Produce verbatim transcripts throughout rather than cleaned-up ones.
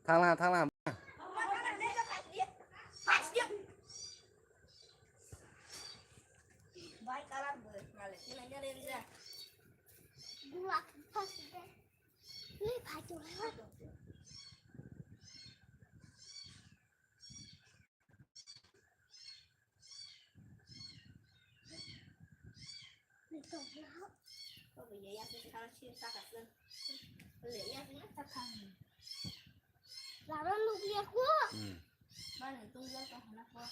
Thangla, thangla. Lama nukliya ko. Hmm. Bani tungja ka hana ko.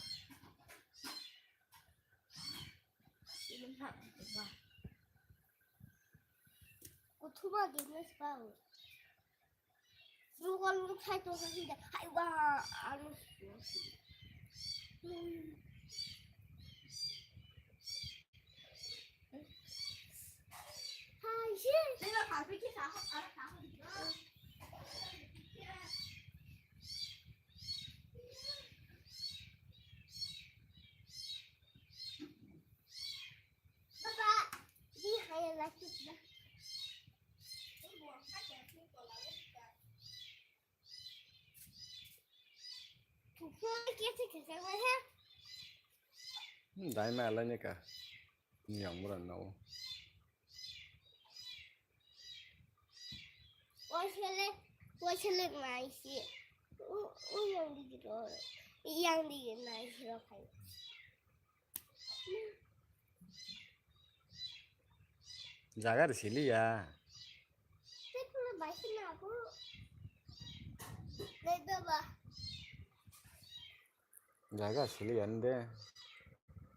Ini hak ba. Kuthuma gimnas pao. Luka luka hai to hai da. Hai wa anu. Hmm, dai ma lai ne ka. Yang mura na o. Waisele, waisele nai si. U, u yang di ro. Yang di nai si ro kai. Jaga ri sili ya. Te pura bai si na ko. Dai baba. Jaga sili ya nde.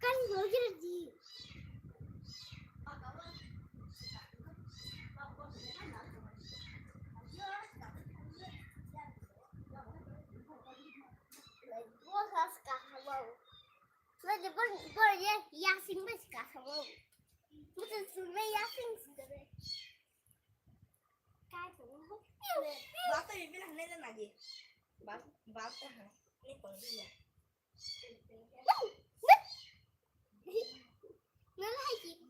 Kan gojira di. Bosas ka hawau. Bor, bor, bor ye yasing bas ka hawau. Mutu sunme yasing sudare. Bata ibil hane na nagi. Bata ha. Ni kong dia. Nalai ki.